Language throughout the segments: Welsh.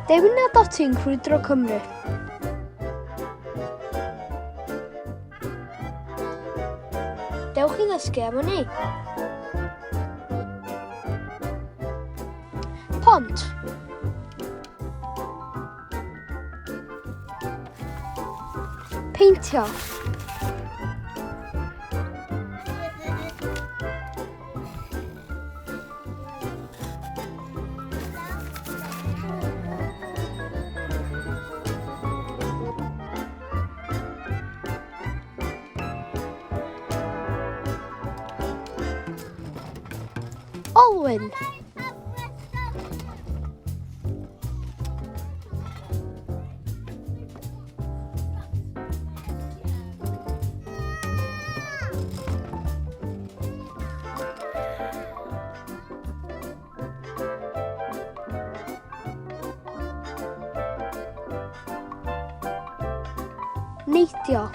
Dewin a Dotty'n crwydro Cymru. Dewch i ddysgu efo ni. Pont. Peintio. Olwyn. Neidio.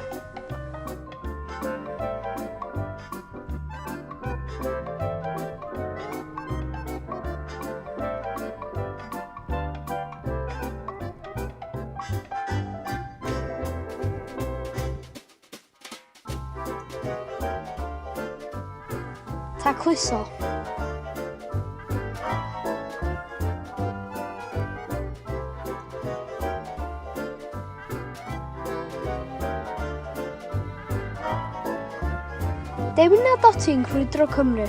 Tacluso. Dewin a Dotty'n crwydro Cymru.